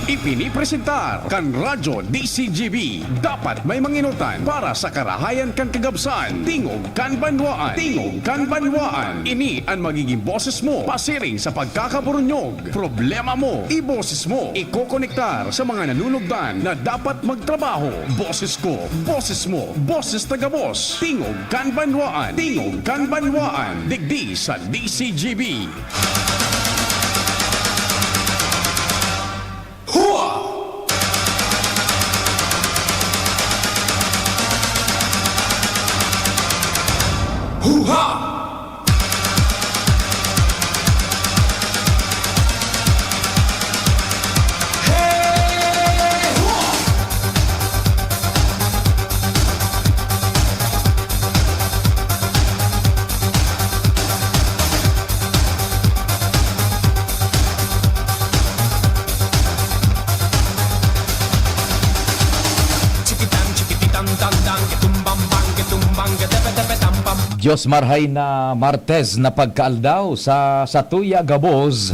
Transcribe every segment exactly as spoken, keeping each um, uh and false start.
Ipinipresentar kan Radyo D C G B. Dapat may manginotan para sa karahayan kan kagabsan. Tingog kan Banwaan. Tingog kan Banwaan. Ini an magiging boses mo pasiring sa pagkakaburunyog. Problema mo, iboses mo. Ikokonektar sa mga nanunugdan na dapat magtrabaho. Boses ko, boses mo, boses taga-boss. Tingog kan Banwaan. Tingog kan Banwaan. Digdi sa D C G B. Hua! Huha! Hey! Hua! Diyos marhay na Martes na pagkaaldaw sa satuya gabos.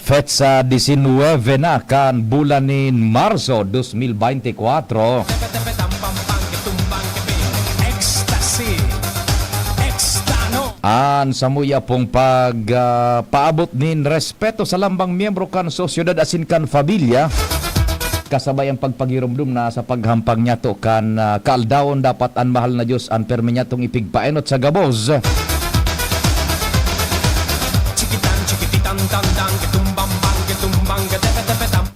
Petsa disinwebe na kan bulan nin Marso dos mil beintikwatro. An samuya pong pag, ah, paabot nin respeto sa lambang miyembro kan sosyedad asin kan pamilya, kasabay an pagpagiromdom na sa paghampang niyato kan, ah, kaaldawon dapat an mahal na Dios an permi niyatong ipigpaenot sa gabos.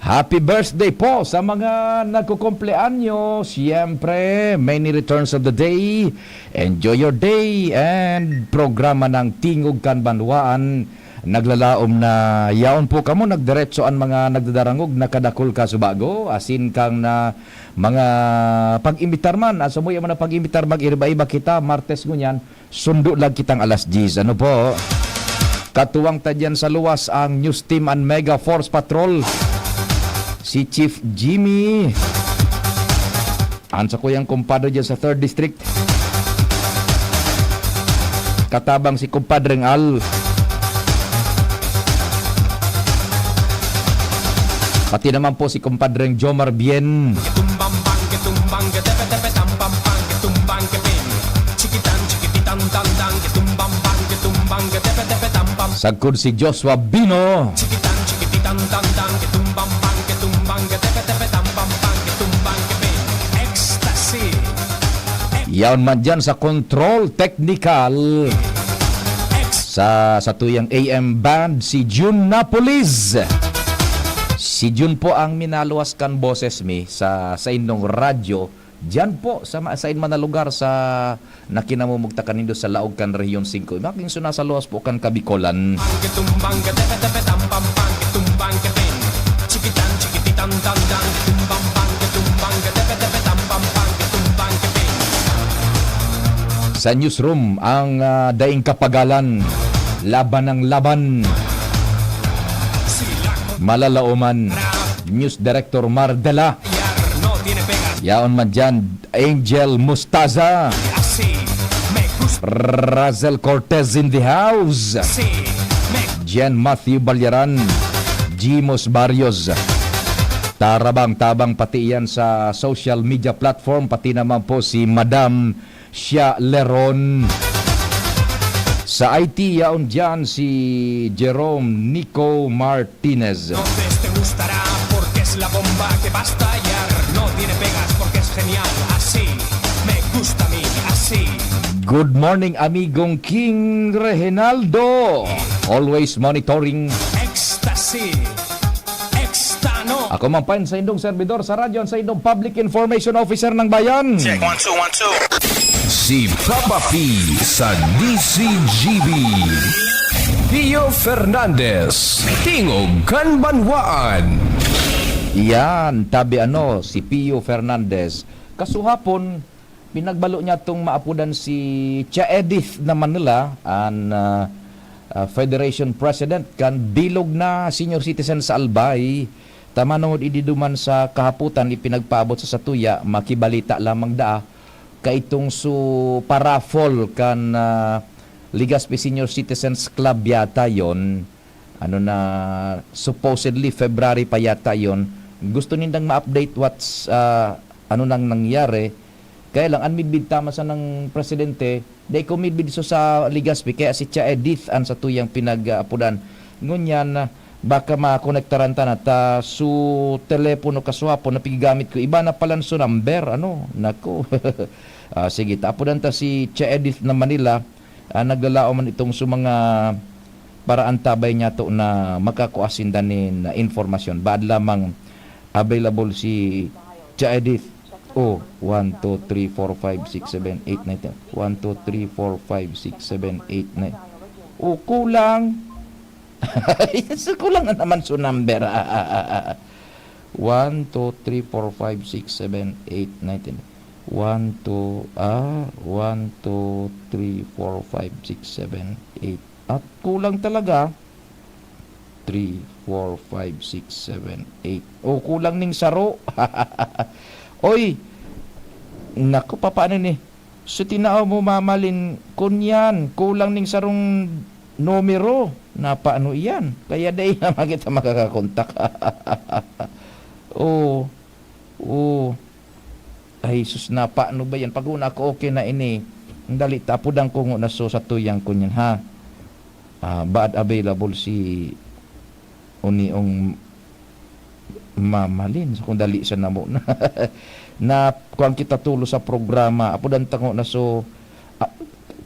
Happy birthday po sa mga nagkukumpleanyo. Siyempre, many returns of the day. Enjoy your day and programa ng Tingog kan Banwaan. Naglalaom na yaon po kamo, nagdiretso an mga nagdadarangog na kadakul ka subago, asin kan na mga pag-imbitar man, asin mo man na pag-imbitar, mag-iba-iba kita, Martes ngunyan, sundo lang kitang alas diyes. Ano po? Katuwang ta diyan sa luwas ang News Team and Mega Force Patrol. Si Chief Jimmy. Ang sakuyang kumpadre dyan sa third District. Katabang si Kumpadreng Al. Pati naman po si Kumpadreng Jomar Bien. Sagkod si Joshua Bino. Ecstasy. Yaon man dyan sa control technical sa, sa tuyang A M band, si Jun Napolis. Si Jun po ang minaluwas kan boses mi sa, sa indong radyo. Diyan po, sa ma-, sa in man na lugar sa na kinamumugtakan nindo sa laog kan Rehiyon singko. Maging suna sa luwas po kan Kabikolan. Sa newsroom, ang, ah, daing kapagalan, laban ng laban, malalaoman, News Director Mardela. Yaon man dyan, Angel Mustaza. Razel Cortez in the house. Jen Matthew Balyaran. Jimos Barrios. Tarabang-tabang pati iyan sa social media platform, pati naman po si Madam Shia Leron. Sa I T, yaon dyan si Jerome Nico Martinez. Entonces te gustará porque es la bomba que va a estallar. No tiene pegas porque es genial. Así me gusta a mí, así. Good morning, amigong King Reginaldo. Always monitoring. Ecstasy. Extano. Ako man pa, sa indong servidor sa radyo, sa indong Public Information Officer ng Bayan. Check, one, two, one, two. Si Papa P sa D C G B. Pio Fernandez, Tingog kan Banwaan. Yan, tabi ano, si Pio Fernandez. Kasuhapon, pinagbalo niya tong maapodan si Tia Edith na Manila, an, ah, ah, Federation President kan bilog na senior citizen sa Albay. Tamanod idi duman sa kahapotan ipinagpaabot sa satuya, makibalita lamang daa kaitong su paraffle kan, ah, Legazpi Senior Citizens Club yata yon. ano na, supposedly February pa yata yon. Gusto nindang ma-update what's, ah, ano nang nangyari. Kaya lang, an midbid tama sa nang presidente, dai ko midbid so sa Legazpi, kaya si Tia Edith an satuyang pinag-aapodan. Ngunyan, baka makonektaran ta na ta su telepono kaswapon na pigagamit ko. Iba na palan su number, ano? Nako. Ah, sige, ta apodan ta si Tia Edith na Manila. Ah, naglalaom man itong su mga paraan tabay niyato na makakua sinda nin, ah, impormasyon. Baad lamang available si Tia Edith. Oh, one, two, three, four, five, six, seven, eight, nine, ten. One, two, three, four, five, six, seven, eight, nine. Oh, kulang. Yes, kulang na naman su number. One, two, three, four, five, six, seven, eight, nine, ten. One, two, ah, one, two, three, four, five, six, seven, eight. At kulang talaga. Three, four, five, six, seven, eight. Oh, kulang ning saro. Oy! Naku, papaano ni? So, tinao mo, Mama Lin, kun yan, kulang ning sarong numero. Napaano iyan? Kaya dai naman kita makakakontak. Oh, oh. Ay, sus, napaano ba yan? Pag una ako, okay na ini. Ang dali, tapudan ko nga na so sa tuyang ko niyan, ha? Ah, baad available si Uniong Mama Lin? So, kung dali siya namo na. Na, kuwan kita tulo sa programa. Apodan ta ko na so, ah,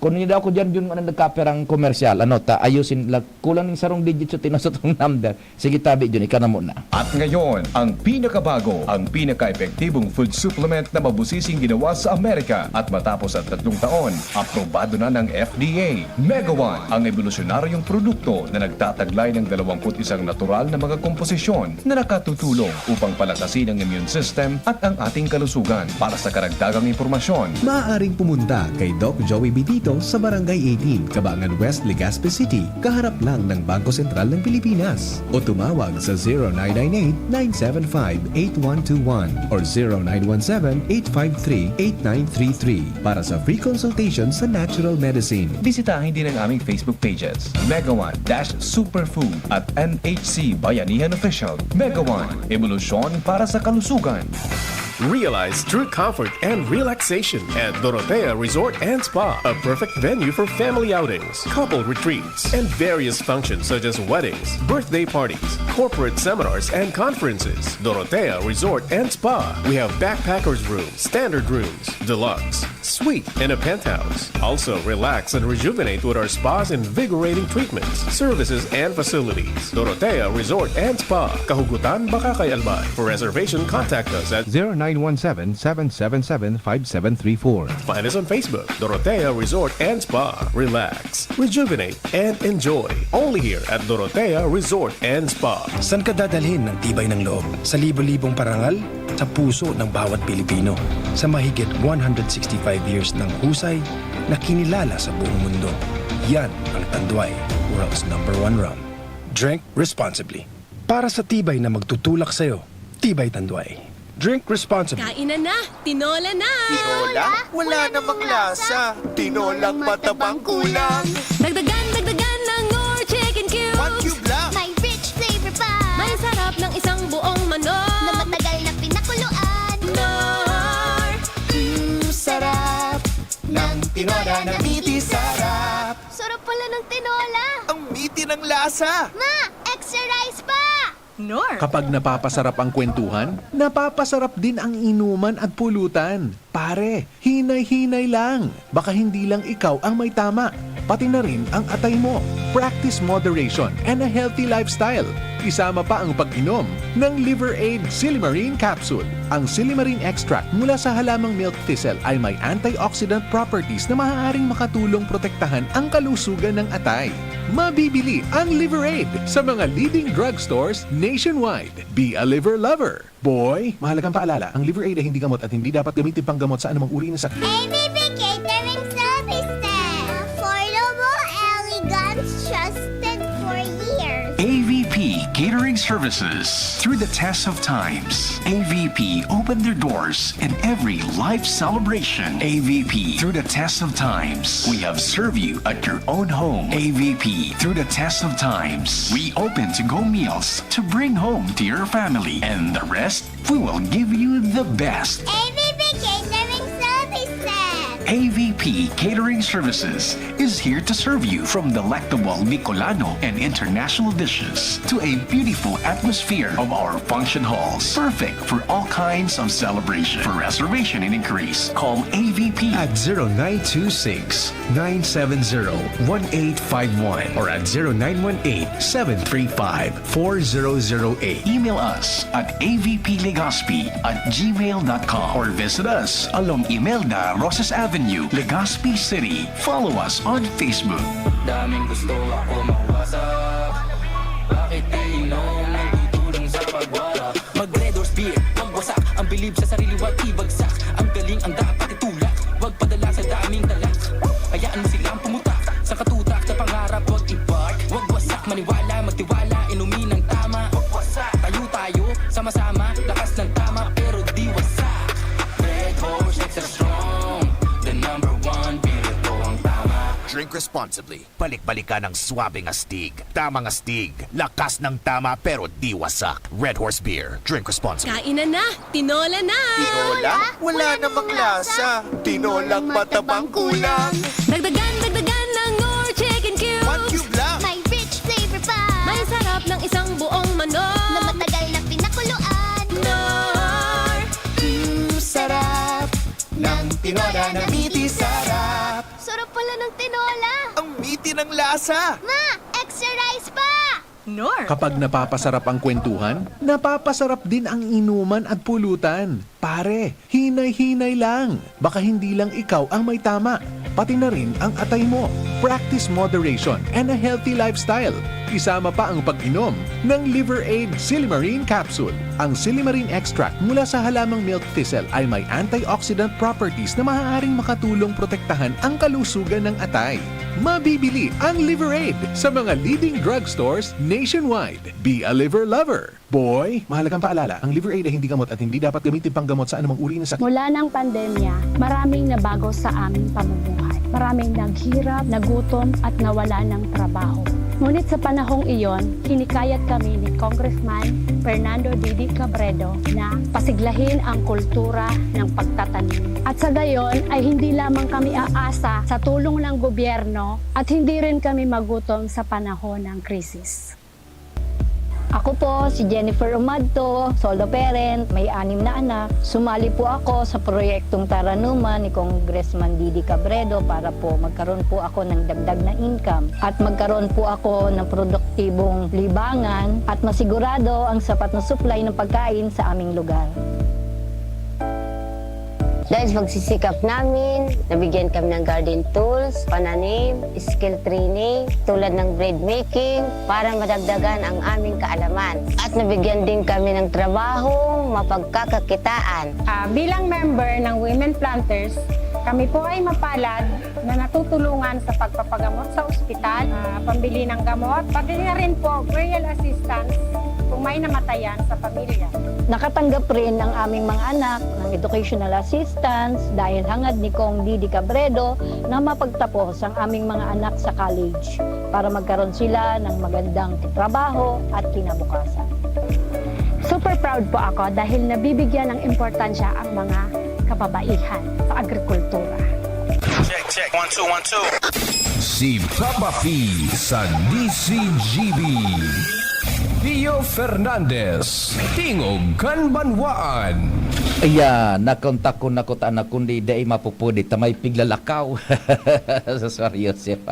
kung hindi ako dyan, yun nga nagkaperang komersyal. Ano, ta, ayusin lang. Kulang ning sarong digit sa tinasot kong number. Sige, tabi dyan, ika na muna. At ngayon, ang pinakabago, ang pinaka-epektibong food supplement na mabusising ginawa sa Amerika. At matapos ang tatlong taon, aprobado na ng F D A. Mega One, ang ebolusyonaryong produkto na nagtataglay ng dalawampu't isang natural na mga komposisyon na nakatutulong upang palakasin ang immune system at ang ating kalusugan. Para sa karagdagang impormasyon, maaaring pumunta kay Doc Joey Bitito sa Barangay eighteen, Cabangan West, Legazpi City, kaharap lang ng Bangko Sentral ng Pilipinas. O tumawag sa zero nine nine eight, nine seven five, eight one two one or zero nine one seven, eight five three, eight nine three three para sa free consultation sa natural medicine. Bisitahin din ang aming Facebook pages, Mega One dash Superfood at N H C Bayanihan Official. Mega One, ebolusyon para sa kalusugan. Realize true comfort and relaxation at Dorotea Resort and Spa, a perfect venue for family outings, couple retreats, and various functions such as weddings, birthday parties, corporate seminars, and conferences. Dorotea Resort and Spa. We have backpackers room, standard rooms, deluxe, suite, and a penthouse. Also, relax and rejuvenate with our spa's invigorating treatments, services, and facilities. Dorotea Resort and Spa, Kahugutan, Bacacay, Albay. For reservation, contact us at zero nine one seven, seven seven seven, five seven three four. Find us on Facebook, Dorotea Resort and Spa. Relax, rejuvenate, and enjoy. Only here at Dorotea Resort and Spa. Saan ka dadalhin ng tibay ng loob? Sa libo-libong parangal? Sa puso ng bawat Pilipino. Sa mahigit one hundred sixty-five years ng husay na kinilala sa buong mundo. Yan ang Tanduay, world's number one rum. Drink responsibly. Para sa tibay na magtutulak sa'yo, Tibay Tanduay. Drink responsibly. Kainan na! Tinola na! Tinola? Wala namang lasa. Tinolang matabang kulang. Dagdagan, dagdagan ng Knorr Chicken Cubes. One cube lang. May rich flavor pa. May sarap ng isang buong manok. Na matagal na pinakuluan. Knorr. Mm, sarap ng tinola na miti sarap. Sarap pala ng tinola. Ang miti ng lasa. Ma, extra rice pa! Knorr. Kapag napapasarap ang kwentuhan, napapasarap din ang inuman at pulutan. Pare, hinay-hinay lang. Baka hindi lang ikaw ang may tama, pati na rin ang atay mo. Practice moderation and a healthy lifestyle. Isama pa ang pag-inom ng Liver Aid Silimarin Capsule. Ang silimarin extract mula sa halamang milk thistle ay may antioxidant properties na maaaring makatulong protektahan ang kalusugan ng atay. Mabibili ang Liver Aid sa mga leading drugstores nationwide. Be a liver lover. Boy, mahalagang paalala, ang Liver Aid ay hindi gamot at hindi dapat gamitin panggamot sa anumang uri ng sakit. A V P Catering Services. Affordable, elegant, trusted for years. A V P Catering services. Through the test of times, A V P opened their doors in every life celebration. A V P, through the test of times, we have served you at your own home. A V P, through the test of times, we open to-go meals to bring home to your family. And the rest, we will give you the best. A V P Catering Services. A V P Catering Services is here to serve you, from delectable Bicolano and international dishes to a beautiful atmosphere of our function halls. Perfect for all kinds of celebration. For reservation and inquiries, call A V P at zero nine two six, nine seven zero, one eight five one or at zero nine one eight, seven three five, four zero zero eight. Email us at A V P Legazpi at gmail dot com or visit us along Imelda Roses Avenue, Legazpi City. Follow us on Facebook. Daming gusto ako mawasak. Bakit iinom? Nagtutulong sa pagwala. Mag Red Horse Beer, wag wasak. Ang bilib sa sarili, wag ibagsak. Ang galing ang dapat itulak. Wag padala sa daming talak. Hayaan mo silang pumutak. Sa katutak, sa pangarap, wag i-park. Wag wasak, maniwala, magtiwala. Inumin ang tama. Wag wasak. Tayo tayo, sama-sama. Lakas ng tama, pero di wasak. Red Horse, extra strong. The number one, beer, ito ang tama. Drink responsibly. Balik-balikan ang swabing astig. Tamang astig. Lakas ng tama pero di wasak. Red Horse Beer. Drink responsibly. Kainan na! Tinola na! Tinola? Wala namang lasa. Tinolang matabang kulang. Dagdagan, dagdagan ng Knorr Chicken Cubes! One cube lang. May rich flavor pa. May sarap ng isang buong manok. Na matagal na pinakuluan. Knorr! Mm, sarap ng tinola na miti sarap. Sarap pala ng tinola. Ang miti ng lasa. Ma, extra rice pa! Knorr. Kapag napapasarap ang kwentuhan, napapasarap din ang inuman at pulutan. Pare, hinay-hinay lang. Baka hindi lang ikaw ang may tama. Pati na rin ang atay mo. Practice moderation and a healthy lifestyle. Isama pa ang pag-inom ng Liver Aid Silimarin Capsule. Ang silimarin extract mula sa halamang milk thistle ay may antioxidant properties na maaaring makatulong protektahan ang kalusugan ng atay. Mabibili ang Liver Aid sa mga leading drugstores nationwide. Be a liver lover. Boy, mahalagang paalala, ang Liver Aid ay hindi gamot at hindi dapat gamitin panggamot sa anumang uri ng sakit. Mula ng pandemya, maraming nabago sa aming pamumuhay. Maraming naghirap, nagutom, at nawala ng trabaho. Ngunit sa panahong iyon, hinikayat kami ni Congressman Fernando Didi Cabredo na pasiglahin ang kultura ng pagtatanim. At sa gayon ay hindi lamang kami aasa sa tulong ng gobyerno at hindi rin kami magutom sa panahon ng krisis. Ako po si Jennifer Umadto, solo parent, may anim na anak. Sumali po ako sa proyektong Taranuman ni Congressman Didi Cabredo para po magkaroon po ako ng dagdag na income at magkaroon po ako ng produktibong libangan at masigurado ang sapat na supply ng pagkain sa aming lugar. Dahil sa pagsisikap namin, nabigyan kami ng garden tools, pananim, skill training, tulad ng bread making, para madagdagan ang aming kaalaman. At nabigyan din kami ng trabahong mapagkakakitaan. Ah, bilang member ng Women Planters, kami po ay mapalad na natutulungan sa pagpapagamot sa ospital, ah, pambili ng gamot, pati na rin po burial assistance kung may namatayan sa pamilya. Nakatanggap rin ang aming mga anak ng educational assistance dahil hangad ni Cong Didi Cabredo na mapagtapos ang aming mga anak sa college para magkaroon sila ng magandang trabaho at kinabukasan. Super proud po ako dahil nabibigyan ng importansya ang mga kababaihan sa agrikultura. Check, check. One, two, one, two. Si Papa P sa D C G B. Pio Fernandez, Tingog kan Banwaan. Ayan, nakontak ko na ko ta na kundi dai mapupwede ta may piglalakaw. Sa Suar Joseph.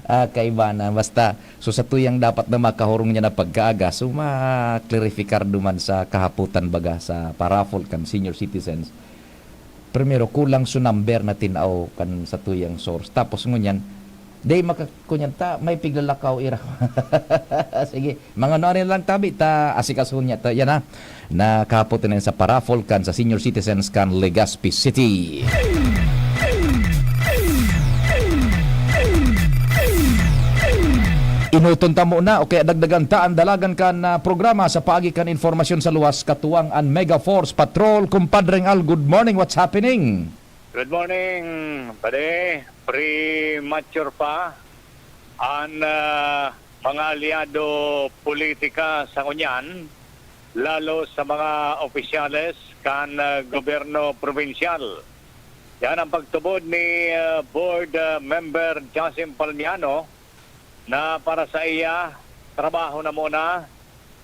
Ah, kaibanan. Basta, so sa tuyang dapat na makahurong niya na pagkaaga, so ma-clarificar duman sa kahapotan baga sa paraffle kan senior citizens. Primero, kulang so number na tinao kan sa tuyang source. Tapos ngunyan, day maka-, kunyan ta, may piglalakaw ira. Sige, mga ano lang tabi, ta asikasuhon niya ta. Yan ha, nakahapot na sa paraffle kan sa senior citizens kan Legazpi City. Enoton ta muna o kaya dagdagan ta an dalagan kan, ah, programa sa paagi kan impormasyon sa luwas, katuwang an Mega Force Patrol. Kumpadreng Al, good morning, what's happening? Good morning, pare. Premature pa an, ah, mga alyado politika sa ngunyan, lalo sa mga opisyales kan, ah, gobyerno probinsyal. Yan ang pagtubod ni, ah, Board, ah, Member Jasim Palmiano na para sa iya, trabaho na muna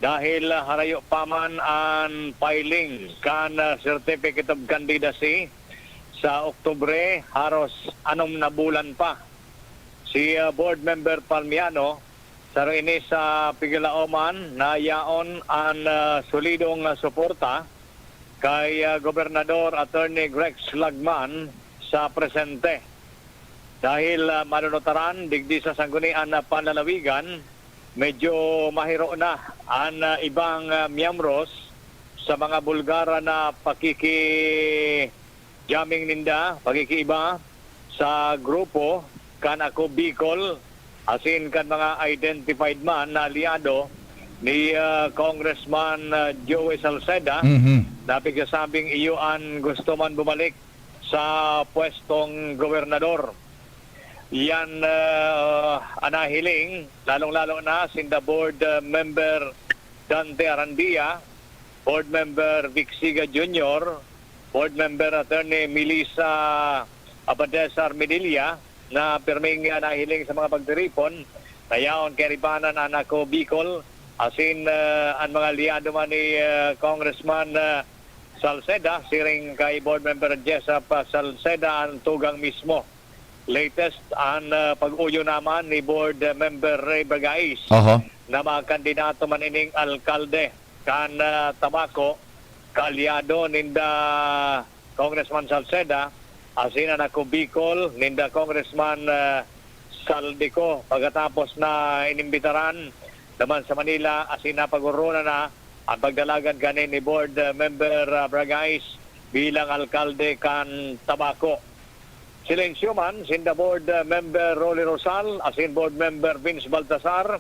dahil harayo pa man an filing kan, ah, Certificate of Candidacy sa Oktubre, haros anom na bulan pa. Si, ah, Board Member Palmiano, saro ini sa piglaoman na yaon an, ah, solidong, ah, suporta kay, ah, Gobernador Attorney Rex Lagman sa presente. Dahil, ah, manunutaran digdi sa Sanggunian na Panlalawigan, medyo mahiro na an, ah, ibang, ah, miyembros sa mga bulgaran na pakiki-jamming ninda, pakikiiba sa grupo kan Ako Bicol, asin kan mga identified man na alyado ni, ah, Congressman, ah, Joey Salceda, Mhm. na pigsasabing iyo an gusto man bumalik sa pwestong gobernador. Yan, ah, an nahiling, lalong-lalo na sinda Board, ah, Member Dante Arandia, Board Member Vic Siga Junior, Board Member Attorney Melissa Abadesa Armedilla, na pirming, ah, nahiling sa mga pagtiripon na yaon kairibanan an Ako Bicol, asin, ah, an mga alyado man ni, ah, Congressman, ah, Salceda, siring kay Board Member Jessup, ah, Salceda an tugang mismo. Latest an, ah, pag-uyo naman ni Board Member Rey Bergais Oho. na mga kandidato man ining alkalde kan, ah, Tabaco, kaalyado ninda Congressman Salceda, asin an Ako Bicol ninda Congressman, ah, Saldico, pagkatapos na inimbitaran naman sa Manila, asin napag-orona na ang pagdalagan kani ni Board, ah, Member, ah, Bragais bilang alkalde kan Tabaco. Silensyo man sinda Board, ah, Member Rolly Rosal asin Board Member Vince Baltasar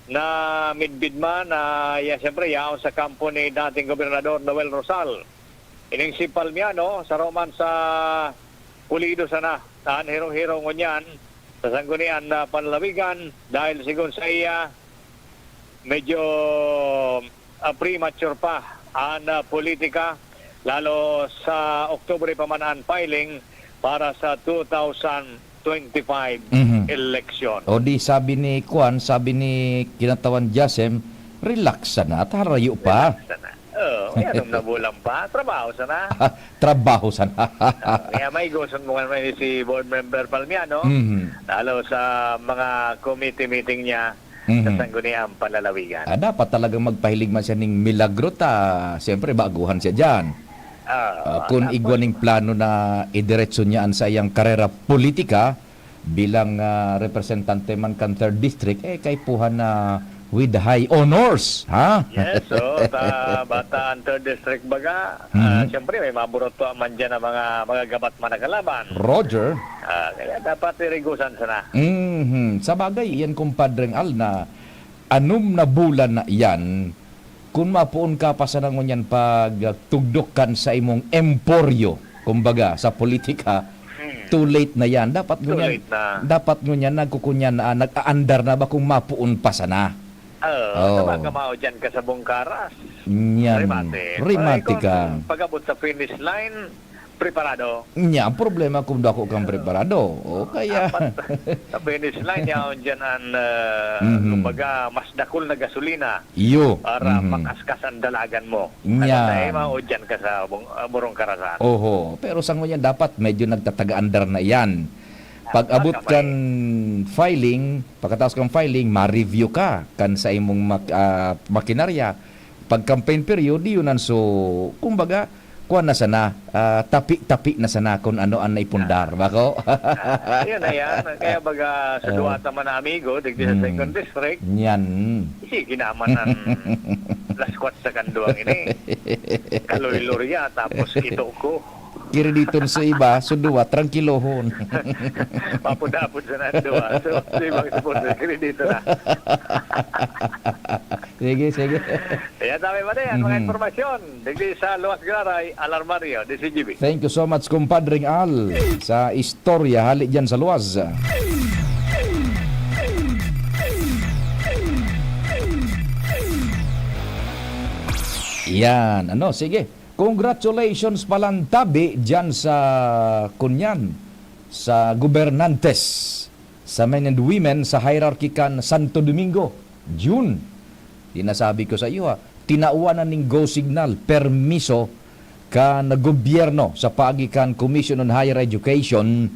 na midbid man, ah, ya, siyempre, yaon sa kampo ni dating Gobernador Noel Rosal. Ining si Palmiano, saro man sa pulido sana an hero-hero ngunyan sa Sanggunian na Panlalawigan dahil sigon sa iya, medyo, ah, premature pa an, ah, politika, lalo sa Oktubre pa man an filing para sa two thousand twenty-five Mhm. eleksyon. O di sabi ni Kwan, sabi ni Kinatawan Jasem, "Relax sana at harayo pa." Relax sana. Oo, may anom na bulan pa. Trabaho sana. Trabaho sana. Ah, kaya maigoson mo nga naman si Board Member Palmiano, Mhm. lalo sa mga committee meeting niya sa Mhm. Sangguniang Panlalawigan. Ah, dapat talagang magpahiling man siya ning milagro ta, siyempre, baguhan siya diyan. Ah, Ah, kun tapos igwa ning plano na idiretso niya an saiyang karera politika bilang, ah, representante man kan third district, eh, kaipuhan na with high honors, ha? Yes, oo, ta-, bata ang third district baga. Ah, Mhm. siyempre, may maburuto man diyan ang mga, mga gabat man na kalaban. Roger. Ah, kaya dapat irigusan sana. Mhm. Sabagay, iyan, Kumpadreng Al, na anom na bulan na iyan, kun mapoon ka pa sana ngunyan pagtugdok kan sa imong emporyo, kumbaga, sa politika, Hmm. too late na yan. Dapat Too ngunyan, late na. dapat ngunyan nagkukunyan na, nag-aandar na ba kung mapoon pa sana? Oo, Oo. Sa mga kamao dyan ka sa Bungkaras. Nyan. Remate. Remate Ay, kung ka. pag-abot sa finish line, preparado. Nya, ang problema kung dako kang Ah. preparado. O kaya Dapat sa finish line, yaon dyan ang, ah, Mhm. kumbaga, mas dakul na gasolina Iyo. para Mhm. makaskas ang dalagan mo. Nya. Ano tayo, maudyan ka sa bung-, ah, burong karasan. Oho. Pero sa ngunyan, dapat medyo nagtataga-andar na iyan. Pag-abot Dapat kamay. kan filing, pagkatapos kang filing, ma-review ka kan sa imong mak-, ah, makinarya. Pag campaign period, yun ang so, kumbaga, kuwan na sana, ah, tapi-tapi na sana kung ano ang naipundar, Ah. bako? Ah, yun na yan. Kaya baga, sa Ah. duwa ta man na amigo, digdi sa Mm. second district, Yan. sige naman ang laskwat sa kanduang ini. Kaloy-lorya, tapos kito ko. Krediton sa iba, so duwa, trangkilohon. Mapudapod sa nando, ah. So, so ibang sponsor, kredito na. Sige, sige. Kaya dami man yan, mga Mhm. impormasyon. Digdi sa Luwas Graray, Alarmario, D C G B. Thank you so much, kumpadring Al, sa istorya hali dyan sa luwas. Yan, ano, sige. Congratulations palan tabi dyan sa, kunyan, sa gobernantes, sa men and women sa hierarchy kan Santo Domingo, June. Di nasabi ko sa iyo, ha, tinawan na ning go signal, permiso kan gobyerno sa paagi kan Commission on Higher Education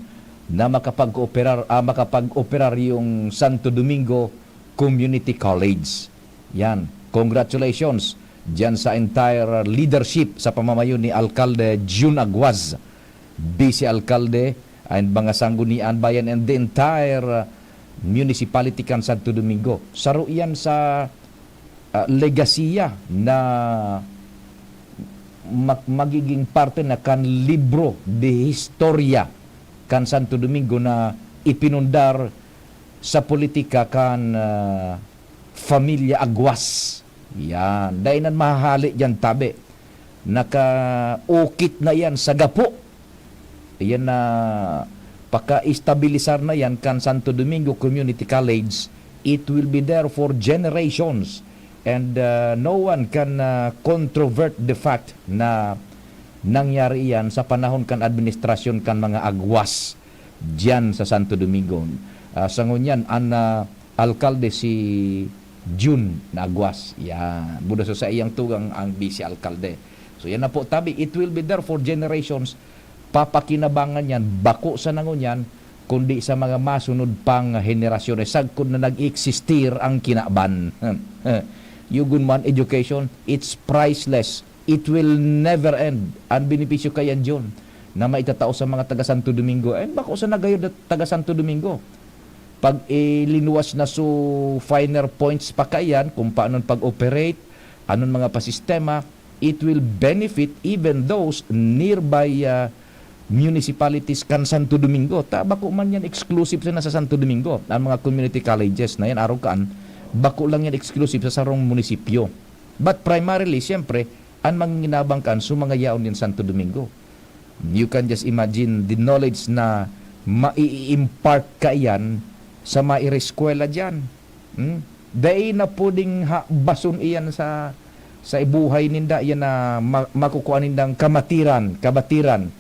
na makapag-operar, ah, makapag-operar yung Santo Domingo Community College. Yan. Congratulations dyan sa entire leadership sa pamamayo ni Alkalde Jun Aguaz, Vice Alkalde, and mga sanggunian bayan and the entire, uh, municipality kan Santo Domingo. Saro yan sa, uh, legasiya na mag- magiging parte na kan libro de historia kan Santo Domingo na ipinundar sa politika kan, ah, Familia Aguas. Yan. Dai nan mahahali diyan, tabi. Nakaukit na yan sa gapo. Yan na paka-estabilisar na yan kan Santo Domingo Community College. It will be there for generations. And, uh, no one can, uh, controvert the fact na nangyari iyan sa panahon kan administrasyon kan mga Aguas diyan sa Santo Domingo. Ah, sa ngunyan, an, ah, alkalde si Jun na Aguas. Yan. Buda sa saiyang tugang ang vice alkalde. So, yan na po, tabi. It will be there for generations. Papakinabangan yan, bako sa nangunyan, kundi sa mga masunod pang henerasyon. Eh, sagkod na nag-existir ang kinaban. Yugon man, education, it's priceless. It will never end. Ang benepisyo kaiyan, Jun, na maitatao sa mga taga Santo Domingo. And bako sa nagayod na taga Santo Domingo. Pag ilinuwas na so finer points pa kaiyan, kung paano pag-operate, anong mga pasistema, it will benefit even those nearby, ah, municipalities kan Santo Domingo. Ta, bako man yan exclusive sana sa Santo Domingo. Ang mga community colleges na yan, arog kaan, bako lang yan exclusive sa sarong munisipyo. But primarily, siyempre, ang manginabang kan so mga yaon din Santo Domingo. You can just imagine the knowledge na mai-impart kaiyan sa maireskwela diyan. Hmm? Dai na pwedeng habason iyan sa, sa ibuhay ninda, iyan na ma-, makukuha nindang kamatiran, kabatiran,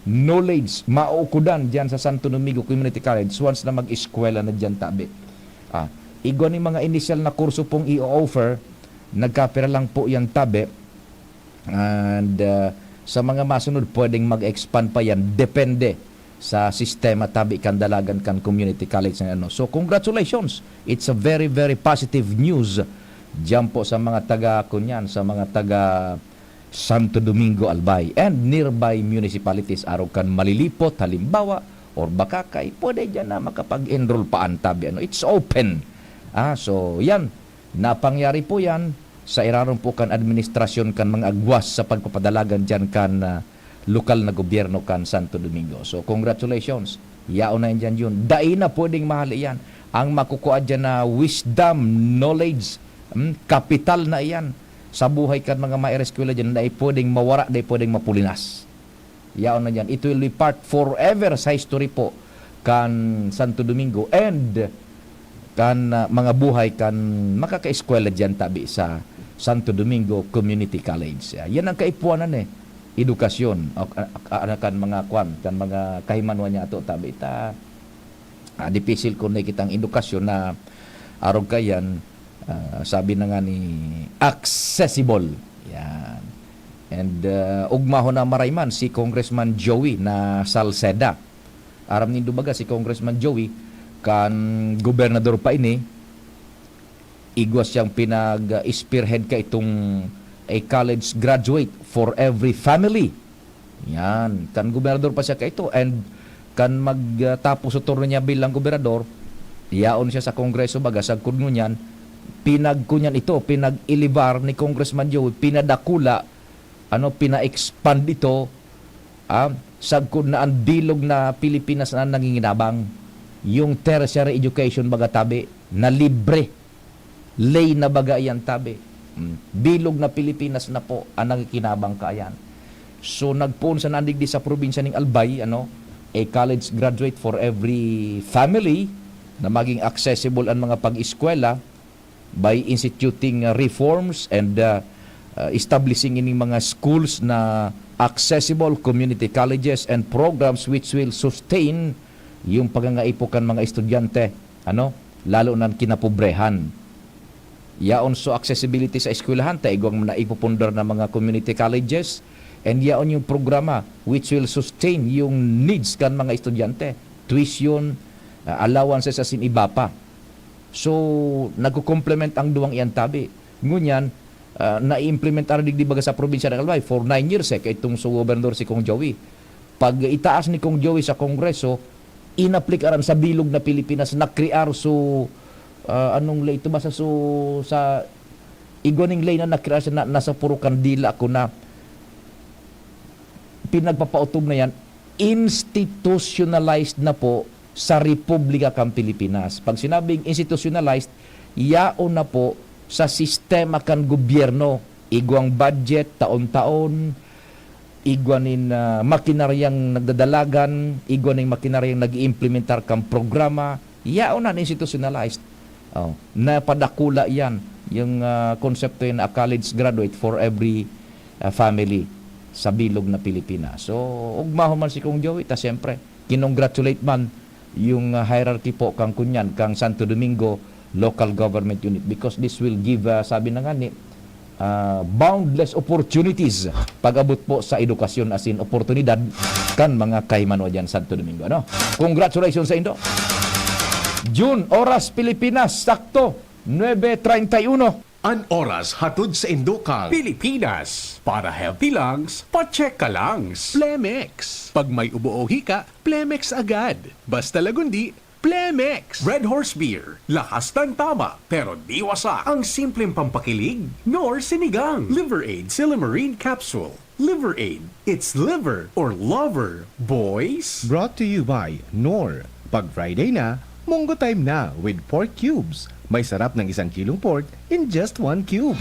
knowledge, mauukodan diyan sa Santo Domingo Community College once na mag-eskwela na diyan, tabi. Ah, igwa ni mga initial na kurso pong i-offer, nagkapira lang po yan, tabi. And, uh, sa mga masunod, pwedeng mag-expand pa yan. Depende sa sistema, tabi, kan dalagan kan community college na ano. So, congratulations. It's a very, very positive news diyan po sa mga taga, kunyan, sa mga taga Santo Domingo, Albay and nearby municipalities. Arog kan Malilipot, halimbawa, or Bacacay, pwede diyan na makapag-enroll pa ang tabi. Ano, it's open. Ah, so, yan. Napangyari po yan sa irarom po kan administrasyon kan mga Aguas sa pagpapadalagan diyan kan, ah, lokal na gobyerno kan Santo Domingo. So, congratulations. Yaon na yan diyan, Jun. Dai na pwedeng mahali yan. Ang makukuha diyan na wisdom, knowledge, hmm, kapital na iyan sa buhay kan mga maereskwela diyan, dai pwedeng mawara, dai pwedeng mapulinas. Yaon na diyan. It will be part forever sa history po kan Santo Domingo and kan, ah, mga buhay kan makakaeskwela diyan, tabi, sa Santo Domingo Community College. Ah, yan ang kaipuanan, eh. Edukasyon. O, ah, ah, kan mga kwan, kan mga kahimanuan niya ato, tabi. Ta, ah, dipisil kung nakikita ang edukasyon na arog kaiyan, ah, sabi na nga ni accessible. Yan. And, ah, ugmahon na maray man si Congressman Joey na Salceda. Aram nindo baga si Congressman Joey, kan gobernador pa ini, igwa siyang pinag-spearhead ka itong a college graduate for every family. Yan. Kan gobernador pa siya kaito. And kan magtapos sa turno niya bilang gobernador, yaon siya sa Kongreso, baga, sagkod ngunyan, pinagkunyan ito, pinag-elevar ni Congressman Joey, pinadakula, ano, pina-expand ito, ah, Sagkod na an bilog na Pilipinas na nanginginabang. Yung tertiary education baga tabi, na libre. Ley na baga iyan tabi. Mm. Bilog na Pilipinas na po ang nangikinabang kaiyan. So, nagpoon sana digdi sa probinsya ning Albay, ano, a college graduate for every family na maging accessible ang mga pag-eskwela by instituting, uh, reforms and, uh, uh, establishing ining mga schools na accessible community colleges and programs which will sustain yung pangangaipo kan mga estudyante, ano, lalo na kinapobrehan. Yaon so accessibility sa eskwelahan, ta igwang naipupundar na mga community colleges, and yaon yung programa which will sustain yung needs kan mga estudyante, tuition, uh, allowances asin iba pa. So, nagko-complement ang duwang iyan tabi. Ngunyan, ah, naiimplementar digdi baga sa probinsya ng Albay for nine years, eh, kaitong so gobernador si Cong Joey. Pag itaas ni Cong Joey sa Kongreso, inaplikaran sa bilog na Pilipinas, nakrear so, ah, anong ley ito? Basta so, sa igwa ning ley na nakrear sa, na, nasa puro kandila ako na pinagpapautob na yan, institutionalized na po sa Republika kan Pilipinas. Pag sinabing institutionalized, yaon na po sa sistema kan gobyerno. Igwang budget, taon-taon, igwa nin, ah, makinaryang nagdadalagan, igwa nin makinaryang nag-iimplementar kan programa, yaon na institutionalized. Oh, napadakula yan, yung, ah, konsepto yan na a college graduate for every, ah, family sa bilog na Pilipinas. So, ugmahon man si Cong Joey, ta siyempre, kinongratulate man yung, ah, hierarchy po kang kunyan, kang Santo Domingo Local Government Unit, because this will give, ah, sabi na nga ni, ah, boundless opportunities pag-abot po sa edukasyon asin oportunidad kan mga kahimanoa dyan Santo Domingo, ano? Congratulations sa indo. June, oras Pilipinas, sakto, nuebe treinta y uno. An oras hatod sa indo kang Pilipinas. Para healthy lungs, pa-check ka lungs. Plemex. Pag may ubo o hika, Plemex agad. Basta lagundi, Plemex. Red Horse Beer. Lakas ng tama, pero di wasak. Ang simpleng pampakilig, Knorr Sinigang. Liver Aid Silymarin Capsule. Liver Aid. It's liver or lover, boys. Brought to you by Knorr. Pag Friday na, Munggo time na with pork cubes. May sarap ng isang kilong pork in just one cube.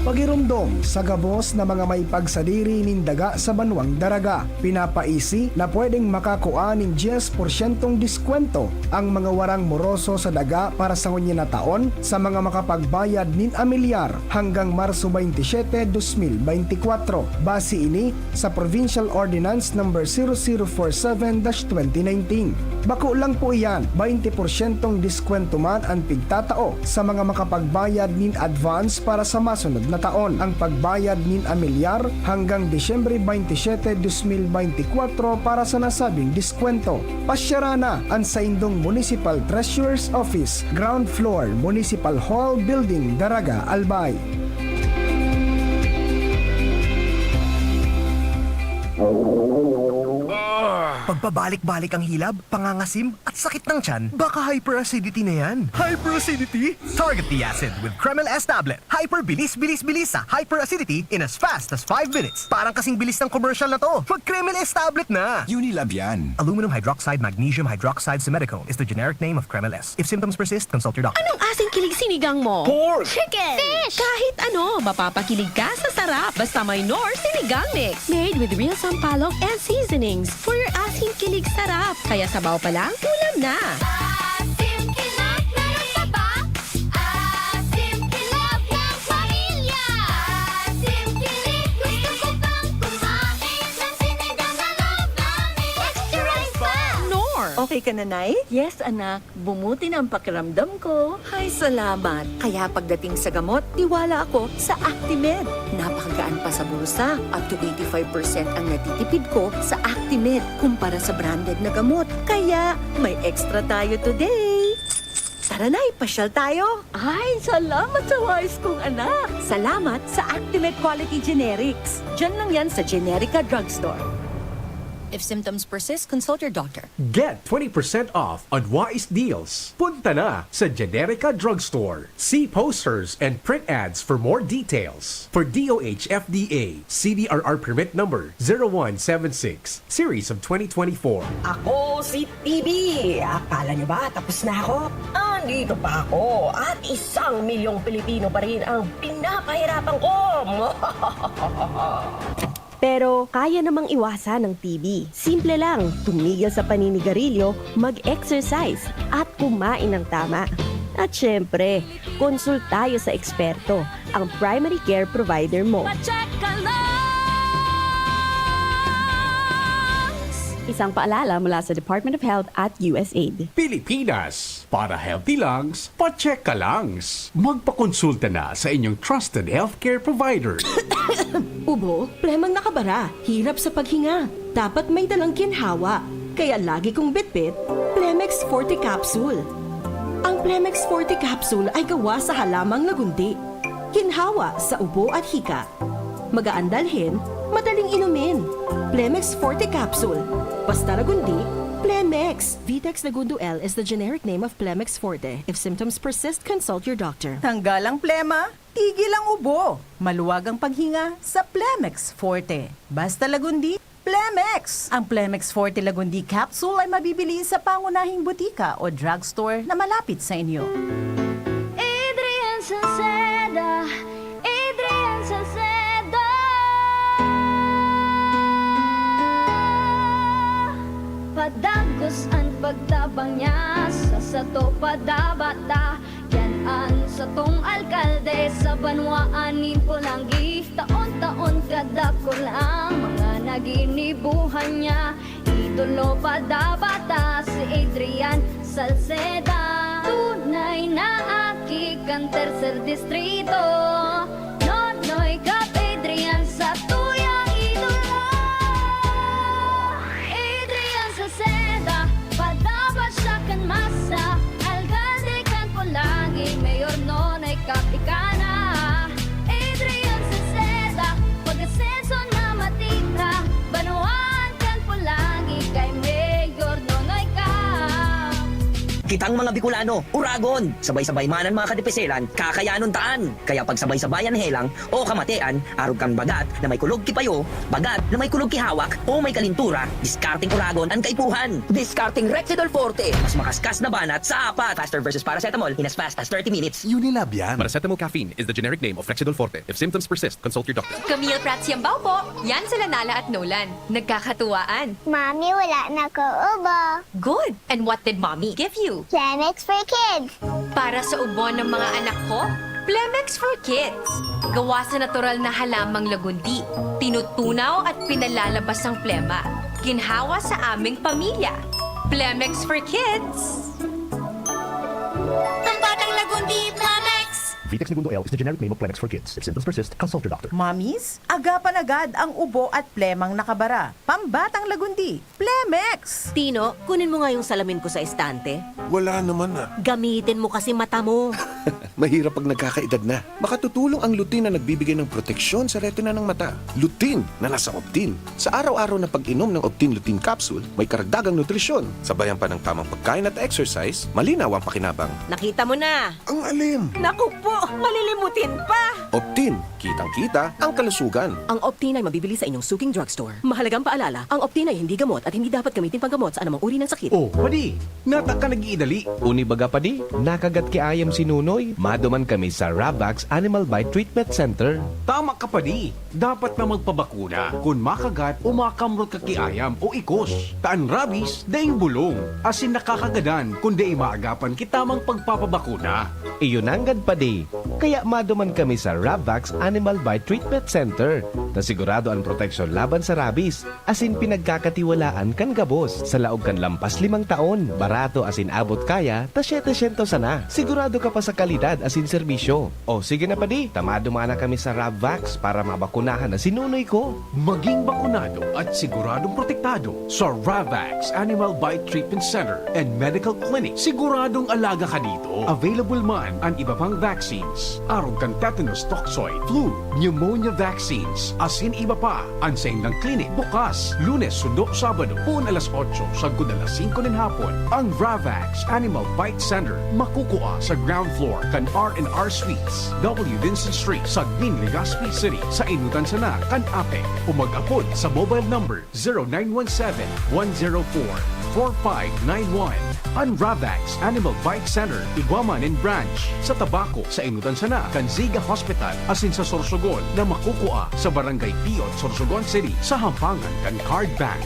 Pagiromdom sa gabos na mga may pagsadiri nin daga sa banwang Daraga. Pinapaisi na pwedeng makakua nin dyes porsyentong diskwento ang mga warang moroso sa daga para sa ngunyan na taon sa mga makapagbayad nin amilyar hanggang Marso baynte siyete, dos mil baynte kwatro. Base ini sa Provincial Ordinance Number zero zero four seven dash twenty nineteen. Bako lang po iyan, baynte porsyentong diskwento man an pigtatao sa mga makapagbayad nin advance para sa masunod na taon. Ang pagbayad nin amilyar hanggang Disyembre baynte siyete, dos mil baynte kwatro para sa nasabing diskwento. Pasyara na an saindong Municipal Treasurer's Office, ground floor, Municipal Hall Building, Daraga, Albay. Pagpabalik-balik ang hilab, pangangasim, at sakit ng tiyan, baka hyperacidity na yan. Hyperacidity? Target the acid with Kremil S tablet. Hyper bilis, bilis, bilis sa hyperacidity in as fast as five minutes. Parang kasing bilis ng commercial na to. Mag Kremil S tablet na! Unilab yan. Aluminum hydroxide magnesium hydroxide simethicone is the generic name of Kremil S. If symptoms persist, consult your doctor. Anong asing kilig sinigang mo? Pork! Chicken! Fish! Kahit ano, mapapakilig ka sa sarap. Basta may Knorr Sinigang Mix. Made with real sampalok and seasonings for your asing kilig sarap. Kaya sabaw pa lang, ulam na! Asim kilig, meron pa ba? Asim kilig ng pamilya. Asim kilig, gusto ko pang kumain ng sinigang na loob namin. Extra rice pa! Knorr! Okay ka na, Nay? Yes, anak. Bumuti na ang pakiramdam ko. Ay, salamat. Kaya pagdating sa gamot, tiwala ako sa Actimed. Napakagaan pa sa bulsa. Up to eighty-five percent ang natitipid ko sa Actimed kumpara sa branded na gamot. Kaya may extra tayo today. Tara na, ipasyal tayo. Ay, salamat sa wais kong anak. Salamat sa Actimed Quality Generics. Diyan lang yan sa Generica Drugstore. If symptoms persist, consult your doctor. Get twenty percent off on Wise Deals. Punta na sa Generica Drugstore. See posters and print ads for more details. For D O H F D A, C D R R permit number zero one seven six, series of twenty twenty-four. Ako si T B. Akala nyo ba tapos na ako? Andito pa ako at isang milyong Pilipino pa rin ang pinapahirapan ko. Pero kaya namang iwasan ng T B. Simple lang, tumigil sa paninigarilyo, mag-exercise, at kumain ng tama. At syempre, konsultayo sa eksperto, ang primary care provider mo. Pacheck ka lang! Isang paalala mula sa Department of Health at U S A I D. Pilipinas, para healthy lungs, pacheck ka lungs. Magpakonsulta na sa inyong trusted healthcare provider. Ubo, plemang nakabara, hirap sa paghinga. Dapat may dalang ginhawa. Kaya lagi kong bitbit, Plemex Forte Capsule. Ang Plemex Forte Capsule ay gawa sa halamang lagundi. Ginhawa sa ubo at hika. Magaan dalhin, madaling inumin. Plemex Forte Capsule. Basta lagundi, Plemex. Vitex Lagundo L is the generic name of Plemex Forte. If symptoms persist, consult your doctor. Tanggal ang plema, tigil ang ubo. Maluwag ang paghinga sa Plemex Forte. Basta lagundi, Plemex! Ang Plemex Forte Lagundi Capsule ay mabibili sa pangunahing butika o drugstore na malapit sa inyo. Adrian Salceda, Adrian Salceda. Padagos an pagtabang niya, sa sato padabata. Yan an satong alkalde sa banwaan nin Polangui. Taon-taon kadakul ang mga naginibuhan niya. Idolo padabata si Adrian Salceda. Tunay na aki kan tercer distrito. Nonoy Cap Adrian, satuyang idolo. Adrian Salceda, padapat siya kan masa. Alkalde kan Polangui, Mayor Nonoy Cap ika na. Adrian Salceda, pag-asenso na matita. Banwaan kan Polangui kay Mayor Nonoy Cap. Kitang mga Bicolano, uragon! Sabay-sabay man an mga kadepeselan, kakayanon taan! Kaya pagsabay-sabayan helang o kamatean, arog kan bagat na may kulog ki payo, bagat na may kulog ki hawak, o may kalintura, diskarteng uragon an kaipuhan! Diskarteng Rexidol Forte! Mas makaskas na banat sa apat! Faster versus paracetamol in as fast as thirty minutes! Unilab yan. Paracetamol caffeine is the generic name of Rexidol Forte. If symptoms persist, consult your doctor. Camille Prats Yambao po. Yan sila Nala at Nolan. Nagkakatuwaan. Mami, wala na ko ubo. Good. And what did Mommy give you? Plemex for Kids. Para sa ubo ng mga anak ko, Plemex for Kids. Gawa sa natural na halamang lagundi, tinutunaw at pinalalabas ang plema. Ginhawa sa aming pamilya. Plemex for Kids. Pambatang Lagundi, Plemex! Vitex Negundo L is the generic name of Plemex for Kids. If symptoms persist, consult your doctor. Mommies, agapan agad ang ubo at plemang nakabara. Pambatang Lagundi, Plemex! Tino, kunin mo nga yung salamin ko sa estante. Wala naman ah. Gamitin mo kasi mata mo. Mahirap pag nagkakaedad na. Makatutulong ang lutein na nagbibigay ng proteksyon sa retina ng mata. Lutein na nasa Optin. Sa araw-araw na pag-inom ng Optin Lutein Capsule, may karagdagang nutrisyon. Sabayan pa ng tamang pagkain at exercise, malinaw ang pakinabang. Nakita mo na. Ang alim! Naku po, malilimutin pa! Optin, kitang-kita ang kalusugan. Ang Optin ay mabibili sa inyong suking drugstore. Mahalagang paalala, ang Optin ay hindi gamot at hindi dapat gamitin panggamot sa anumang uri ng sakit. Oh, padi, nata ka nag-iidali. Uni baga padi, nakagat ki ayam si Nunoy, maduman kami sa Ravax Animal Bite Treatment Center. Tama ka padi, dapat na magpabakuna kun makagat o makamrot ka ki ayam o ikos. Ta an rabies, daing bulong, asin nakakagadan kun dai maagapan ki tamang pagpapabakuna. Iyo nanggad padi, kaya maduman kami sa Ravax Animal Bite Treatment Center, ta sigurado an proteksyon laban sa rabies, asin pinagkakatiwalaan kan gabos. Sa laog kan lampas limang taon, barato asin abot kaya ta siyete syentos sana. Sigurado ka pa sa kalidad asin serbisyo. O sige na padi, ta maduman na kami sa Ravax para mabakunahan na si Nunoy ko. Maging bakunado at siguradong protektado sa Ravax Animal Bite Treatment Center and Medical Clinic. Siguradong alaga ka dito. Available man an iba pang vaccine. vaccines, arog kan tetanus toxoid, flu, pneumonia vaccines, asin iba pa. An saindang klinik bukas Lunes sundo Sabado, poon alas otso sagkod alas singko nin hapon. Ang Ravax Animal Bite Center makukua sa ground floor kan R and R Suites, W Vincent Street, Sagmin, Legazpi City, sa Inutan sana kan APEC, o mag-apod sa mobile number zero nine one seven, one zero four, four five nine one. An Ravax Animal Bite Center, igwa man nin branch sa Tabaco, sa Inutan sana kan Ziga Hospital, asin sa Sorsogon na makukua sa Barangay Piot, Sorsogon City, sa hampangan kan Card Bank.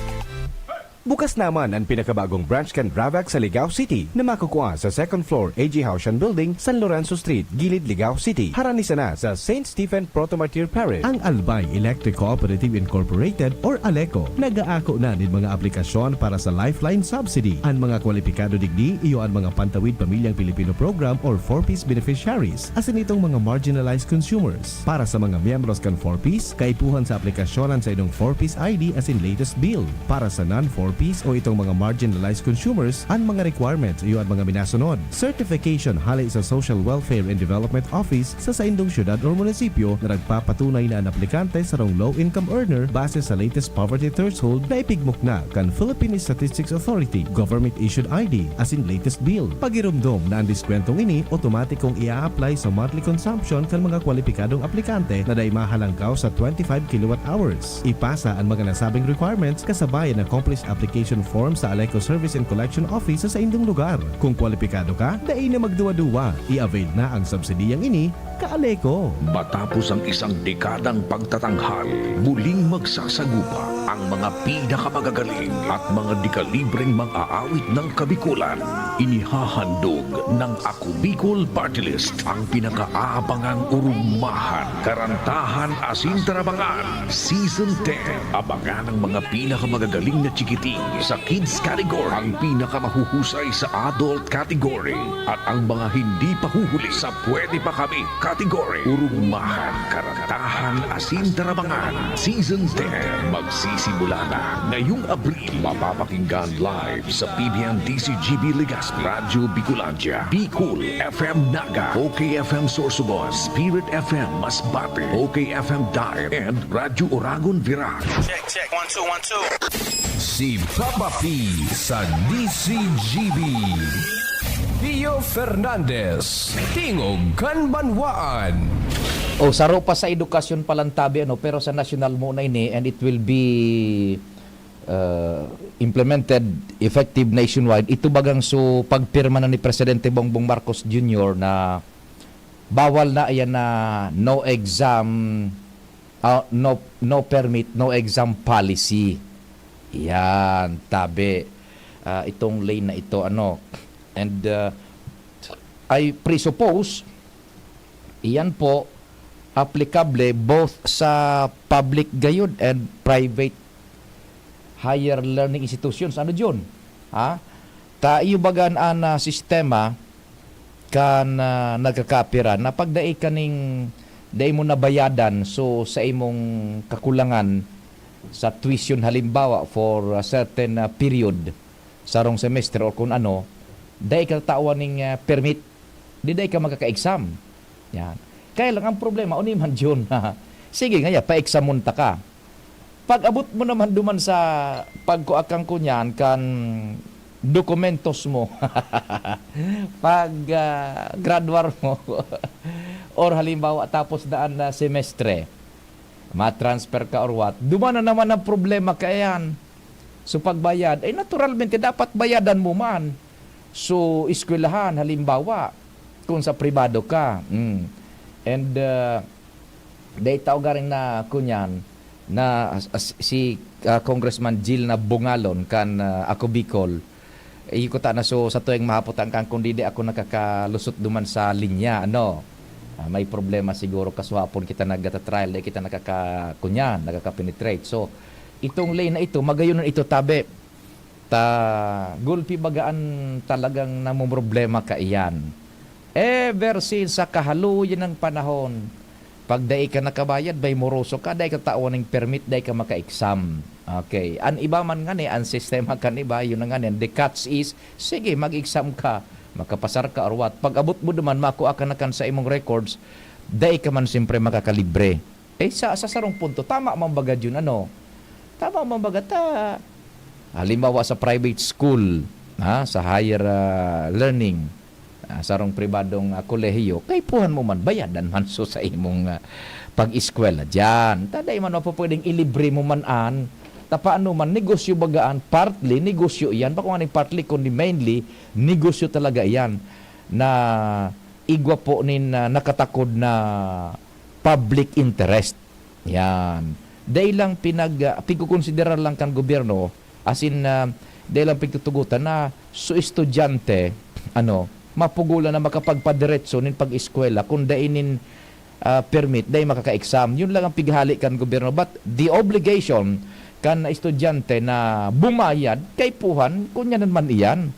Bukas naman an pinakabagong branch kan Ravax sa Ligao City na makukua sa second floor A G Haushan Building, San Lorenzo Street, Gilid, Ligao City. Harani sana sa Saint Stephen Proto-Martyr Parish. Ang Albay Electric Cooperative Incorporated or ALECO nag-aako na nin mga aplikasyon para sa Lifeline Subsidy. An mga kwalipikado digdi iyo an mga Pantawid Pamilyang Pilipino Program or four Ps beneficiaries, asin itong mga marginalized consumers. Para sa mga miyembros kan four Ps, kaipuhan sa aplikasyon an saindong four Ps I D asin latest bill. Para sa non-four Ps o itong mga marginalized consumers, an mga requirements iyo an mga minasunod: certification hale sa Social Welfare and Development Office sa saindong syudad or munisipyo na nagpapatunay na an aplikante sarong low-income earner base sa latest poverty threshold na ipigmukna kan Philippine Statistics Authority, government-issued I D, asin latest bill. Pagiromdom na an diskwentong ini otomatikong i-a-apply sa monthly consumption kan mga kwalipikadong aplikante na dai mahalangkaw sa twenty-five kilowatt hours. Ipasa an mga nasabing requirements kasabay an accomplished application form sa ALECO Service and Collection Office sa saindong lugar. Kung kwalipikado ka, dai na magduwa-duwa. I-avail na ang subsidiyang ini, ka-ALECO. Matapos ang isang dekadang pagtatanghal, muling magsasagupa ang mga pinakamagagaling at mga dekalibreng mag-aawit ng Kabikolan. Inihahandog ng Ako Bicol Party List ang pinakaabangang Urugmahan, Karantahan asin Tarabangan Season ten. Abangan ang mga pinakamagagaling na chikiting sa kids category, ang pinakamahuhusay sa adult category, at ang mga hindi pa huhuli sa pwede pa kami category. Urugmahan, Karantahan asin Tarabangan Season ten. Magsisimula na ngayong Abril. Mapapakinggan live sa P B N D C G B Legazpi, Radyo Bicolandia, Bicol F M Naga, O K F M Sorsogon, Spirit F M Masbate, O K F M Daet, and Radyo Oragon Virac. Check, check. One, two, one, two. Si Papa P sa D C G B. Pio Fernandez, Tingog kan Banwaan. O, saro pa sa edukasyon pa lang tabi, ano, pero sa nasyonal muna ini, and it will be, uh, implemented effective nationwide. Ito bagang so pagpirma na ni Presidente Bongbong Marcos Junior na bawal na, ayan na, no exam, ah, no, no permit, no exam policy. Yan, tabi. Ah, itong lane na ito, ano. And, ah, I presuppose, iyan po, applicable both sa public gayud and private higher learning institutions. Ano, Jun? Ha? Ta iyo bagan an, ah, sistema kan, ah, nagkakapira na pag dai kaning, dai mo nabayadan, so sa imong kakulangan sa tuition, halimbawa, for a certain, ah, period, sarong semestre or kun ano, dai ka tatawan ning, ah, permit, di dai ka makaka-exam. Yan. Kaya lang, ang problema, uni man, Jun, sige, ngaya, pa-examon ta ka. Pag-abot mo naman duman sa pagkua kan kunyan, kan dokumentos mo, pag, ah, graduar mo, or halimbawa, tapos na an, ah, semestre, ma-transfer ka or what, duman na naman ang problema kaiyan. So, pagbayad, eh, naturalmente, dapat bayadan mo man. So, eskwelahan, halimbawa, kung sa pribado ka. Mm. And, ah, dai ta ugaring na, kunyan, na as, as, si, ah, Congressman Jil na bungalon kan, ah, Ako Bicol, iyo kuta na, so, sa tuwing mahapot ang kan, kundi di ako nakakalusot duman sa linya, ano? Ah, may problema siguro, kasuhapon kita nagtata-trial, di kita nakaka-, kunyan, nakaka-penetrate. So, itong lane na ito, magayon na ito, tabi. Ta, gulpi baga an talagang namomroblema kaiyan. Ever since sa kahaluyan ng panahon, pag dai ka nakabayad, may moroso ka, dai ka tawan ning permit, dai ka maka-exam. Okay. An iba man ngani, an sistema kan iba, yun na ngani, the catch is, sige, mag-exam ka. makapasar ka or what. Pag abot mo duman, makua ka na kan sa imong records, dai ka man siyempre makakalibre. Eh, sa, sa sarong punto, tama man baga yun, ano? Tama man baga ta, halimbawa sa private school, ha, sa higher, ah, learning, ah, sarong pribadong, ah, kolehiyo, kaipuhan mo man, bayadan man so sa imong, ah, pag-eskwela diyan. Ta dai man mapupwedeng ilibre mo man an, ta paano man, negosyo baga an, partly negosyo iyan, bako nga ning partly, kundi mainly, negosyo talaga iyan na igwa po nin, ah, nakatakod na public interest. Yan. Dai lang pinag-, ah, pigkokonsiderar lang kan gobyerno, as in, ah, dai lang pigtutugotan na so estudyante, ano, mapugulan na makapagpadiretso nin pag-eskwela kun dai nin, ah, permit, dai makaka-exam. Yun lang ang pighali kan gobyerno. But the obligation kan estudyante na bumayad, kaipuhan, kun yan man iyan,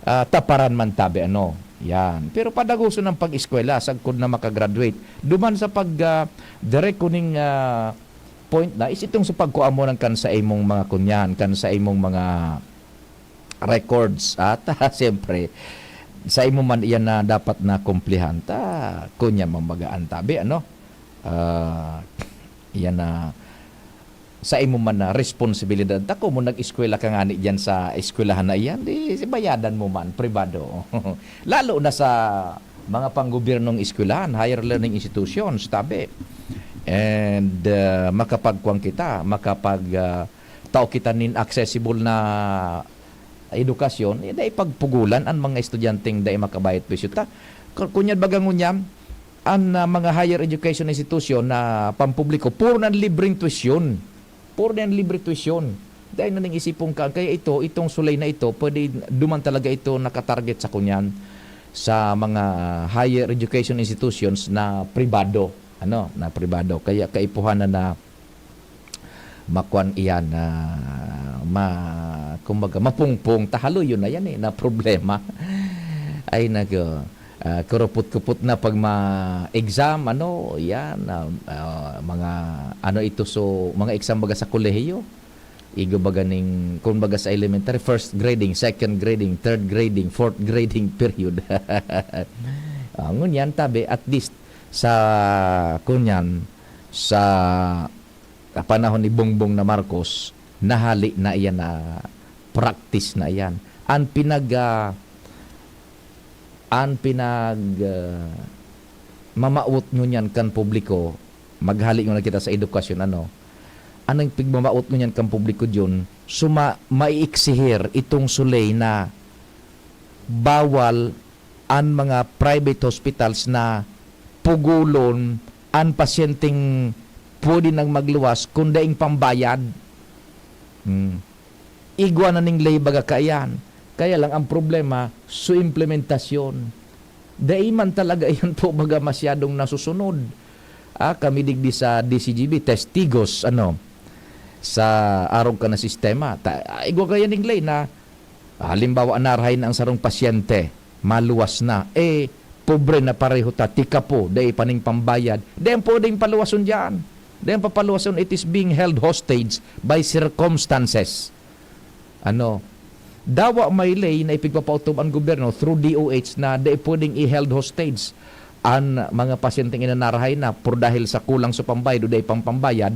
ah, taparan man tabi, ano. Yan. Pero padagoson ang pag-eskwela, sagkod na makagraduate. Duman sa pag, ah, direct kuning, ah, point na, is itong sa pagkuha mo ng kan sa imong mga kunyan, kan sa imong mga records. At, siyempre, sa imo man iyan na dapat na kumplihan. Ta, kunya, mambagaan tabi, ano? Ah, iyan na, sa imo man na responsibilidad. Ta, kung mo nag-eskwela ka ngani diyan sa eskwelahan na iyan, di bayadan mo man, pribado. Lalo na sa mga panggobyernong eskwelahan, higher learning institutions, tabi. And, ah, makapagkuwang kita, makapag, ah, tao kita nin accessible na edukasyon, eh, dai pagpugulan an mga estudyanteng dai makabayad tuition. Ta, ku-, kunyad baga ngunyan, an, ah, mga higher education institution na pampubliko, puro na libreng tuition. Puro na libre tuition. Dai na ning isipon ka. Kaya ito, itong sulay na ito, pwede duman talaga ito nakatarget sa kunyan, sa mga higher education institutions na pribado. Ano, na pribado. Kaya kaipuhan na na makuan iyan na ma-, kumbaga, mapungpong. Tahaloy yun na yan eh, na problema. Ay, nako. Ah, kurupot-kupot na pag ma-exam, ano, yan, ah, ah, mga, ano ito, so, mga exam baga sa kolehiyo. Igo baga ning, kung baga sa elementary, first grading, second grading, third grading, fourth grading period. Ah, ngunyan, tabi, at least, sa, kunyan, sa panahon ni Bongbong na Marcos, nahali na iyan na practice na iyan. An pinag, ah, an pinag, ah, mamawot ngunyan kan publiko, maghali ngunyan kita sa edukasyon, ano, anong pigmamawot ngunyan kan publiko diyon, suma-, maiiksihir itong sulay na bawal an mga private hospitals na pugulon an pasyenteng pwede nang magluwas kun daing pambayad. Hmm. Igwa na ning ley baga kaiyan. Kaya lang ang problema, su implementasyon. Dai man talaga iyan po baga masyadong nasusunod. Ah, kami digdi sa D C G B, testigos, ano, sa arog ka na sistema. Ta-, ah, igwa kaya ning ley na, halimbawa, narahay na ang sarong pasyente, maluwas na. Eh, pobre na pareho ta, tika po, dai pa ning pambayad. Dai ang pwedeng paluwason diyan. Dai ang papaluwason, it is being held hostage by circumstances. Ano, dawa may ley na ipigpapautob an gobyerno through D O H na dai pwedeng i-held hostage an mga pasyenteng inanarahay na por dahil sa kulang sa pambayad o dai pang pambayad.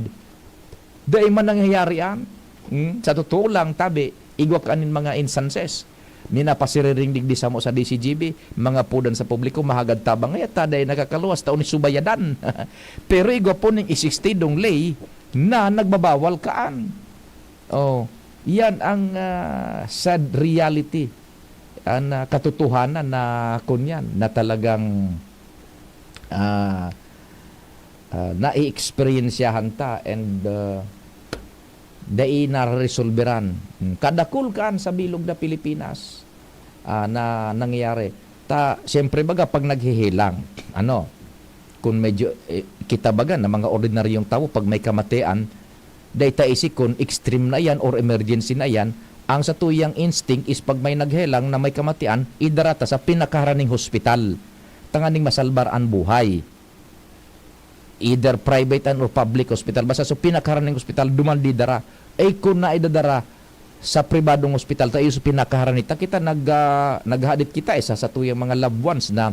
Dai man nangyayari an. Hmm? Sa totoo lang, tabi, igwa ka nin mga instances. Minapasiriring digdi samo sa D C G B, mga pudan sa publiko, mahagad tabang, "Ay, ta dai nakakaluwas, tao ni subayadan." Pero igwa po ning isistidong ley na nagbabawal kaan. Oh, yan ang, ah, sad reality, ang, ah, katotohanan na kunyan, na talagang, ah, ah, nai-eksperyensyahan ta and, ah, dai naresolberan. Hmm, kadakul kaan sa bilog na Pilipinas, ah, na nangyayari. Ta, siyempre baga, pag naghihilang, ano, kung medyo, eh, kita baga na mga ordinaryong tawo, pag may kamatian, dai ta isi kun extreme na iyan or emergency na iyan, ang satuyang instinct is pag may naghelang na may kamatian, idara ta sa pinakaharaning hospital, tanganing masalbar an buhay. Either private an or public hospital, basta sa pinakaharaning hospital, duman didara. Ay kun naidadara, sa pribadong ospital, ta iyo sa pinakaharani ta, kita nag, ah, naghadit kita, eh, sa satuyang mga loved ones na,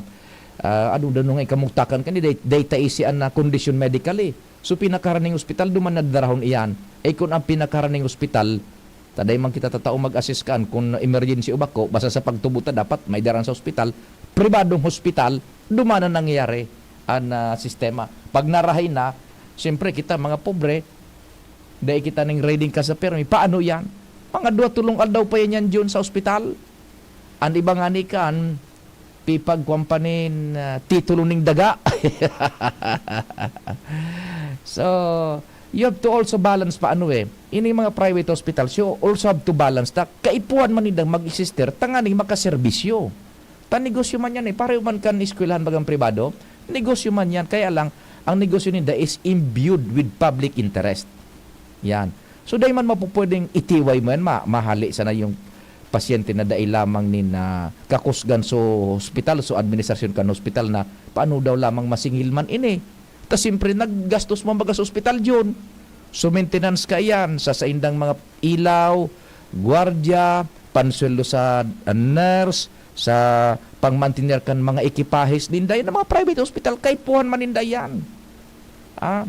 ah, ano, dano nga ikamugtakan kani, day, day ta isian na kondisyon medically. So, pinakaharaning ospital, duman na darahon iyan. Eh, kun ang pinakaharaning ospital, ta dai man kita tatao mag-assess kan kun emergency o bako, basta sa pagtubod ta dapat may daran sa ospital, pribadong hospital, duman na nangyayari ang, ah, sistema. Pag narahay na, siyempre kita mga pobre, dai kita ning riding ka sa permi. Paano yan? Mga dua, tulong aldaw pa yan, yan, Jun, sa ospital. Ang iba nga ni kan, pipagkuan pa nin, ah, titulo ning daga. So, you have to also balance pa ano eh. Ini mga private hospitals, you also have to balance ta kaipuhan man nindang mag-sister tanganing makaserbisyo. Ta negosyo man yan eh. Pareho man kan eskwelahan bagang pribado, negosyo man yan. Kaya lang, ang negosyo ninda is imbued with public interest. Yan. So, dai man mapupwedeng itiway mo yan, ma-, mahali sana yung pasyente na dai lamang nin, ah, kakusgan so hospital, so administrasyon kan hospital na paano daw lamang masingil man ini. Ta siyempre, naggastos man baga sa ospital yun. So, maintenance ka iyan sa saindang mga ilaw, gwardiya, pansweldo sa, ah, nurse, sa pangmantener kan mga ekipahes ninda. Yan ang mga private hospital, kaipuhan man ninda yan. Ah,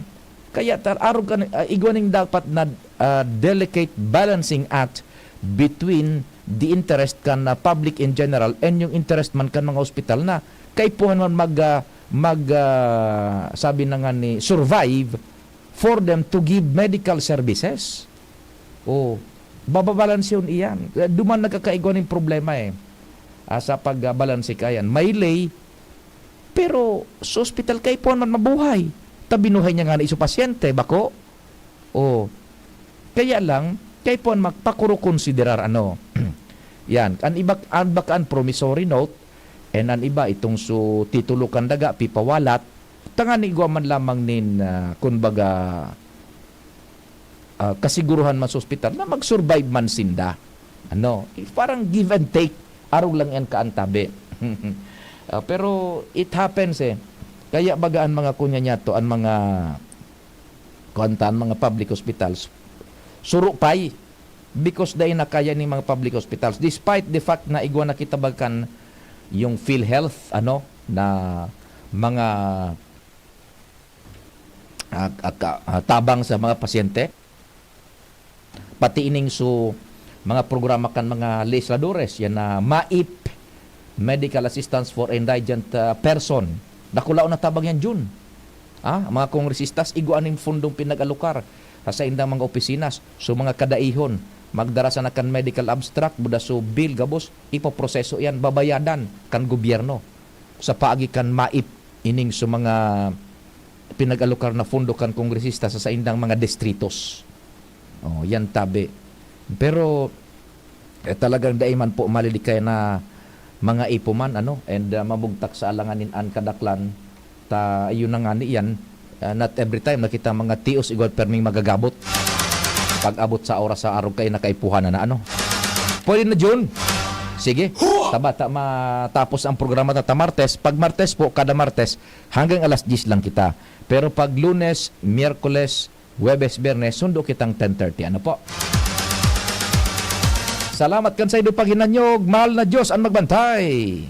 kaya ta-, arog kan, ah, igwa ning dapat na, ah, delicate balancing act between the interest kan, ah, public in general and yung interest man kan mga ospital na kaipuhan man mag, ah, mag, ah, sabi na nga ni, survive for them to give medical services. Oh, bababalanse yun iyan. Eh, duman nagkakaigwa ning problema eh. Ah, sa pagbalanse ka yan. May lay, pero sa ospital kaipuhan man mabuhay. Ta binuhay niya nga na iso pasyente, bako? Oh. Kaya lang, kaipuhan magpakurokonsiderar ano. Yan. An iba, an bakaan promissory note, and an iba itong su titulo kan daga, pipawalat, tanganing igwa man lamang nin, ah, kumbaga, ah, kasiguruhan man sa ospital na mag-survive man sinda. Ano, eh, parang give and take. Arog lang yan kaantabi. Ah, pero it happens eh. Kaya baga an mga kunya niya to, an mga, kuwan ta, an mga public hospitals, suro pay. Because dai na kaya ning mga public hospitals. Despite the fact na igwa na kita baga kan yung PhilHealth, ano, na mga ah, ah, ka-, ah, tabang sa mga pasyente. Pati ining su mga programa kan mga legisladores, yan na MAIP, Medical Assistance for Indigent, ah, Person. Dakulaon na tabang yan, Jun. Ah, mga kongresistas, igwa ning fundong pinag-alokar sa saindang mga opisina. So, mga kadaihon, magdara sana kan medical abstract, buda so bill, gabos, ipoproseso yan, babayadan kan gobyerno sa paagi kan MAIP, ining sa mga pinag-alokar na pondo kan kongresista sa saindang mga distritos. Oh, yan tabi. Pero, eh, talagang dai man po malilikay na mga ipo man, ano, and, ah, mabugtak sa alanganin an kadaklan, ta, yun na nga ni yan, ah, not every time na kita mga tios igwa perming magagabot. Pag-abot sa oras sa arog kayo, nakaipuhanan na, ano. Pwede na, Jun? Sige. Tabata matapos ang programa ta, ta Martes. Pag Martes po, kada Martes, hanggang alas diyes lang kita. Pero pag Lunes, Miyerkules, Huwebes, Biyernes, sundo kitang ten thirty. Ano po? Salamat kan sa indo paghinanyog. Mahal na Diyos ang magbantay.